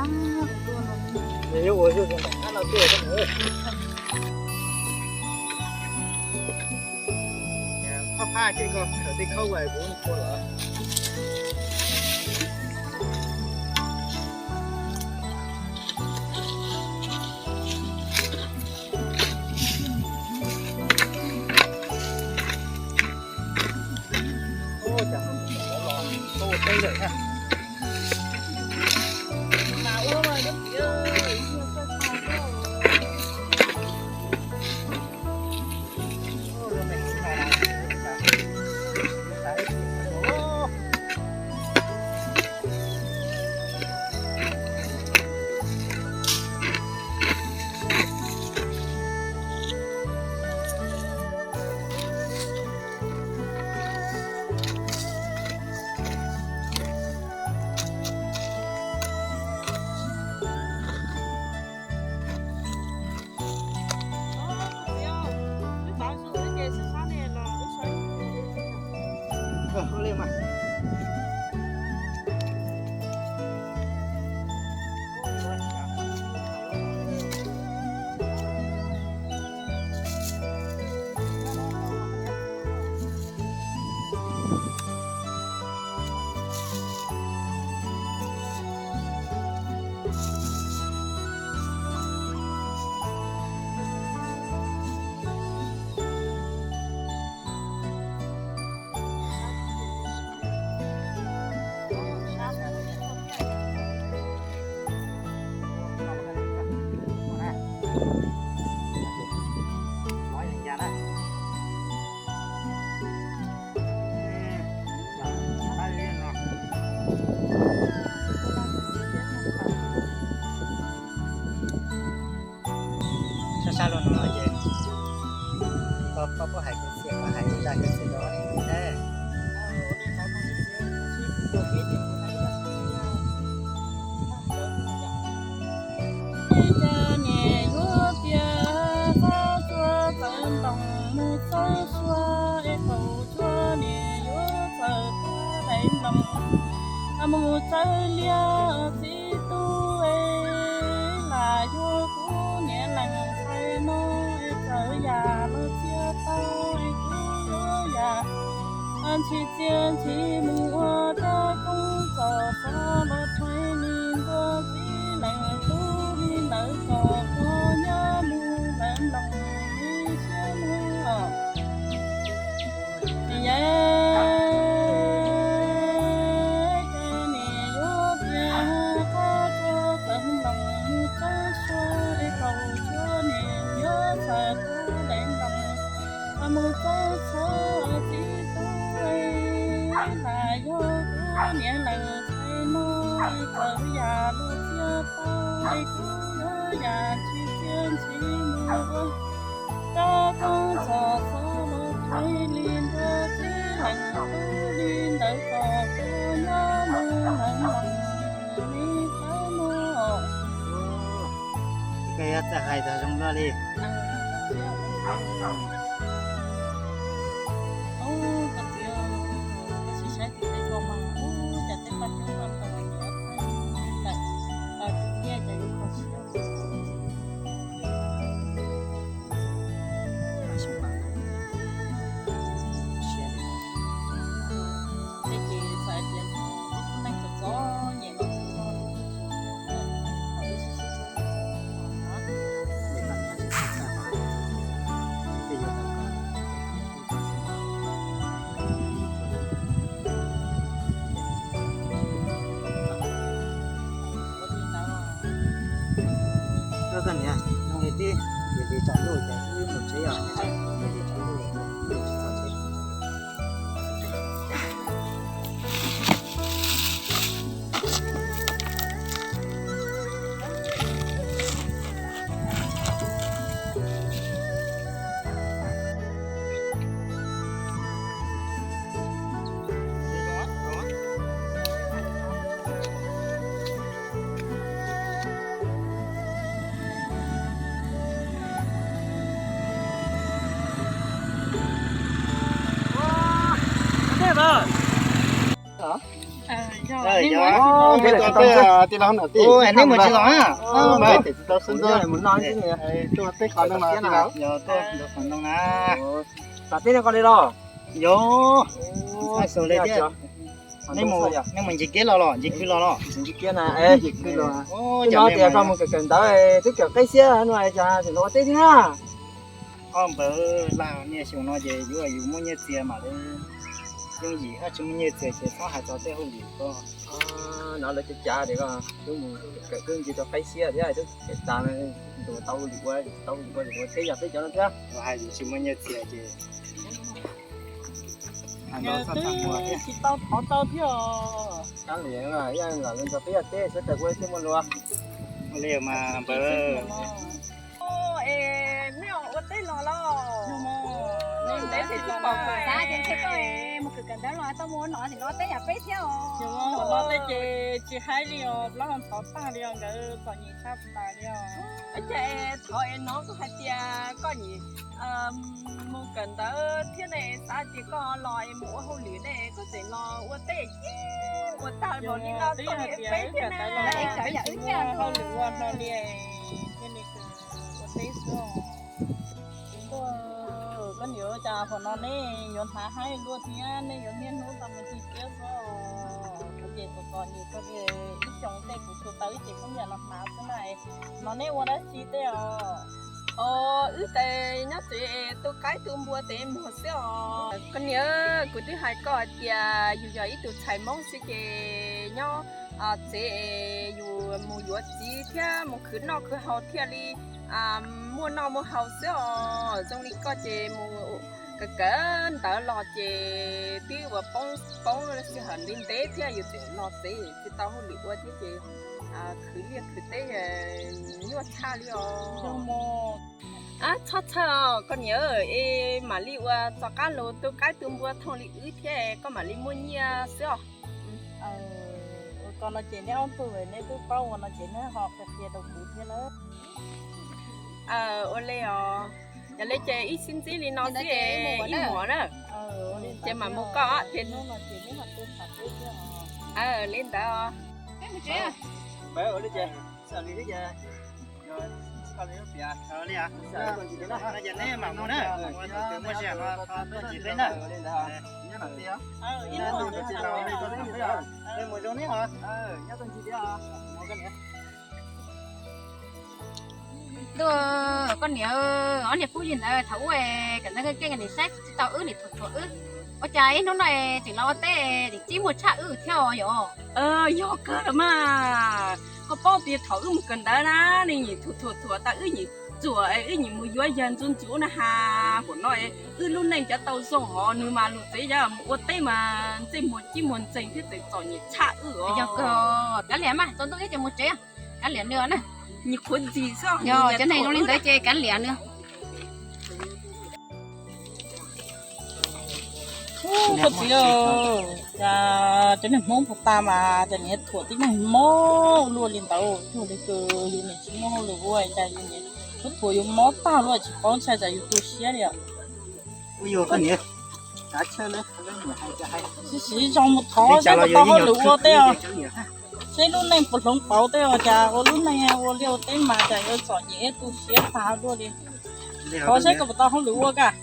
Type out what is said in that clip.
Nws yuav ua zuj zus ntawm qab no tuaj. Phab phab ces koj khaws tej khaub vais kuv ua lawm. Sab sab los no ces koj, koj puas hais kwv txhiaj, koj hais zaj kwv txhiaj rau thiab. Ib txhia niam yuav tias qab tsuas txawv nploos mus txawb sua, es kaum tsuas niam yuav txawv tub daim nploos mus txawb liaj txiv tub es, lam yog kuv niam lees txhais no es txawv yam los txhiaj tau es kuv yuav yam ntshis txiaj ntshis mus ua rab koob txom txov los rhais li ntuag txiv lees tub li ntawd kom koj nyob mus lawv nploos li siab lug. Yawm, cas niam yuav tias qab tsuas txawv nploos mus txawb sua, es kaum tsuas niam yuav txawv tub daim nploos mus txawb txhua txiv tub es, lam yog kuv niam lees txhais no es txawv yam los txhiaj tau es kuv yuav yam ntshis txiaj ntshis mus ua rab koob txom txov los rhais li ntuag txiv lees tub li ntawd kom koj nyob mus lawv nploos li txawv no. Koj yuav txawj hais tau zoo luaj li. Koj niam, zoo li tib, li li tsaus ntuj ces wb mus tsev os, li li tsaus ntuj ces wb mus tsis txog tsev. Yog, yog, tij laug Nom Tij, nej mus tsis los na? Mus no, tuaj teb qhov ntoo na. Tam teb no koj li los? Yog, nej mus ncig kiab los los, ncig khw los los? Ncig kiab na, ncig khw los. Twb no tias koj mus kawm kawm ntawv twb kawm qeb xiab no es cas tseem los ua teb thiab na? Koj npawg Lag, niaj xyoo no ces yuav yus muaj nyiaj txiag mam li yooj yim, tsis muaj nyiaj txiag ces txhob hais txog tej hauj lwm ko. No lawv cav cav tias koj twb mus kawm twb ncig tau qeb xiab thiab twb kawm tas, tau hauj lwm ua, tau hauj lwm ua, ua teb yog peb cov no thiab. Hais tsis muaj nyiaj txiag ces twb tsis tau thov tau thiab. Kav liam, ib yam li ntawd peb yog teb sawv daws ua thiaj muaj lua. Ua li mas npawg. Es nej ua teb los los? Ntev ces twb pom koj xav tias ntshe koj mus kawm kawm ntawv los tau mus ua no tsis los teb yam peb thiab os. Los teb ces tsis haib li os, plaub hau ntxhov tag li os, nkawd txom nyem tshaj plaws li os. Cas thov es no kuj hais tias koj nim mus kawm ntawv thiab ne, xav tias koj los es mus ua hauj lwm ne, koj tseem los ua teb ib ua tag npaum li no, koj niam peb thiab na. Hauj lwm ua hlo li, thiaj li ua teb xwb. Koj niam, cas hmo no nej yuav hnav haib luaj thiab nej yuav niaj hnub tau mus ncig kiab xwb? Kuv ces kuv txom nyem kawg li, ib xyoos tej kuv tsuas tau ib ce khaub ncaws no hnav xwb na. No nej ua dab tsi tej os? Os, wb ces nyob tsev tu qaib tu npua tev muag xwb os. Koj niam, kuv twb hais koj hais tias yus yog ib tug ntxhais Hmoob xwb ces nyob tsev es yus mus yuav txiv thiab mus khwv noj khwv haus thiaj li muaj noj muaj haus xwb os. Zoo li koj ces mus kawm kawm ntawv los ces twb ua poob poob sij hawm ntev ntev thiab yus tseem los tsev tsis tau hauj lwm ua thiab ces khwv liaj khwv teb nyuaj tshaj li os. Txhob txhawj os koj niam, es mam li ua rov qab los tu qaib tu npua thooj li wb thiab koj mam li muaj nyiaj xwb os. Ua ko no ces neb ob tug neb twb paub ua no ces neb ho qhia qhia rau kuv thiab na. Ua li os, yog li ces ib sib ntsib li no xwb, ib muam na, ces mam mus koj. Li ntawd os. Ua li ces, li ces, li ces neb mam mus na, mus tus muaj sij hawm no tuaj ncig peb na. Mus zoo ne os. Ntuj, koj niam, ob niag phooj ywg ntawd thaum ub kawm ntawv keej keej nim saib tsis tau wb nim thuam thuam wb, ua cas ib hnub no tseem los ua teb nim txib muag tshaj wb thiab os yom? Yog kawg los mas, koj paub tias thaum wb mus kawm ntawv na, nws nim thuam thuam thuam tas wb nim txuam wb nim mus yuav yawg ntxub ntxub na has. Huam no wb lub neej cov tau zoo hov, nws mas lus txev yog mus ua teb mas ntsej muag cib muag ntxeeg thiab txawm txom nyem tshaj wb os. Yog kawg, kav liam mas tsaus ntuj thiab ces mus tsev, kav liam nws na. Nws qhuav ntxig xwb. Yog cov neeg zoo li ntawd ces kav liam nws. Koj txiv, cas cov niag Hmoob puag ta mas cas niag thuam tib neeg mob luaj li ntawd, cuag li yus niam tsis muaj hauj lwm ua cas yus niam thuam yus mob tag luaj, tsis paub ntshai tsam yus tu siab li. Siv siv zog mus thov seb puas tau hauj lwm ua teb os, seb lub neej puas hloov pauv teb os, cas ua lub neej ua liaj ua teb mas cas yuav txom nyem tu siab tag luaj li. Thov seb koj puas tau hauj lwm ua kaj.